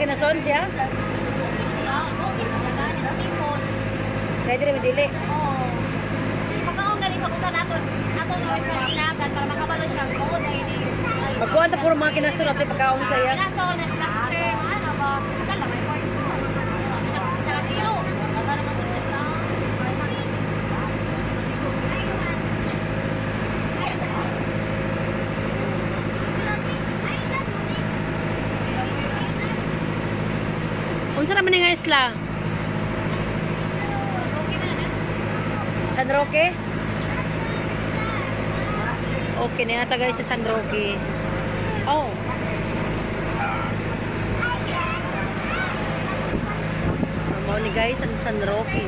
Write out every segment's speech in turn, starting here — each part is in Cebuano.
kinason siya? Sa diri dili. Oo. Pagkaon gani sa kusa nato, ato na sa inagan para makabalo siya kung ini. Magkuhan ta puro mga kinason ato pagkaon sa iya. Kinason na lobster, ano ba? Sa lamay ko. Sa kilo. Daga naman sa sila. Unsa naman ni nga isla? San Roque? Okay, na guys sa San Roque. Oh. So, mao ni guys ang San Roque.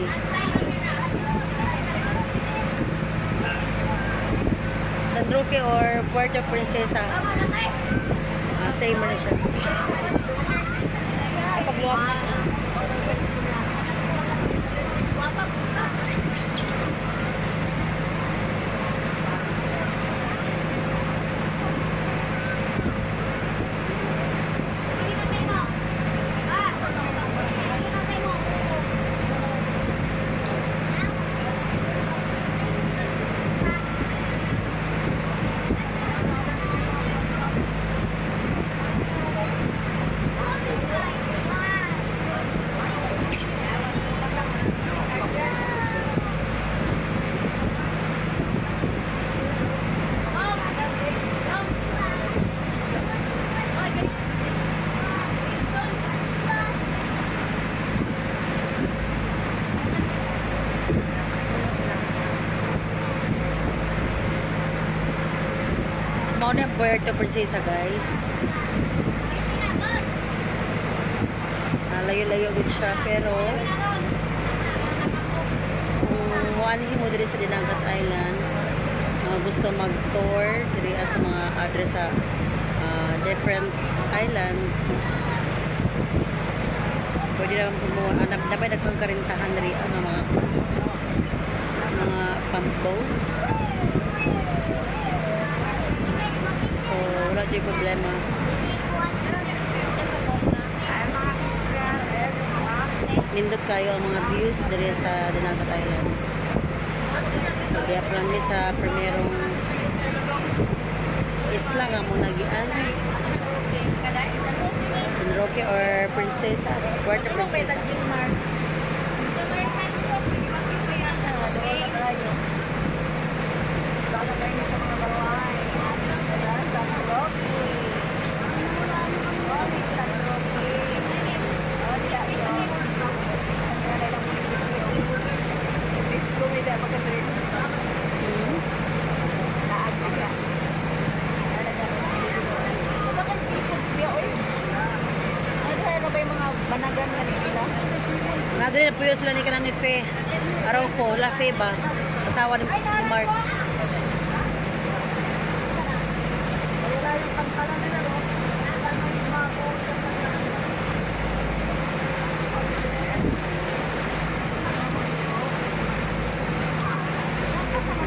San Roque or Puerto Princesa. Same na siya. Pagluwak na. Mao na Puerto Princesa, guys. Layo-layo gud siya pero kung muanhi mo diri sa Dinagat Island, gusto mag-tour diri sa mga address sa different islands, pwede naman po mo dapat dagkong karintahan diri ang mga pump boat. So, wala dyan problema. Nindot kayo ang mga views diri sa Dinagat Island. So, diya pa lang mi sa primerong isla nga mo nagian. San Roque or Princesa, Puerto Princesa. Nagre na puyo sila ni kanan ni Fe. Araw ko, la Fe ba? Asawa ni Mark.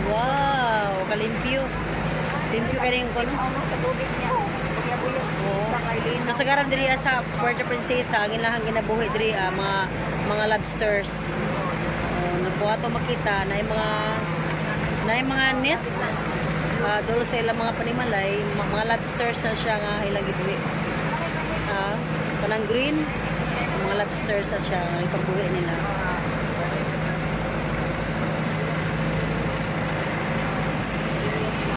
Wow, kalimpyo. Limpyo kayo yung kono. Kasagaran diri sa Puerto Princesa, ang ilahang ginabuhi diri mga lobsters. Nakuha to makita na yung mga net dolo sa ilang mga panimalay, mga lobsters na siya nga ilang gibuhi. Kanang green, mga lobsters na siya nga ipabuhi nila.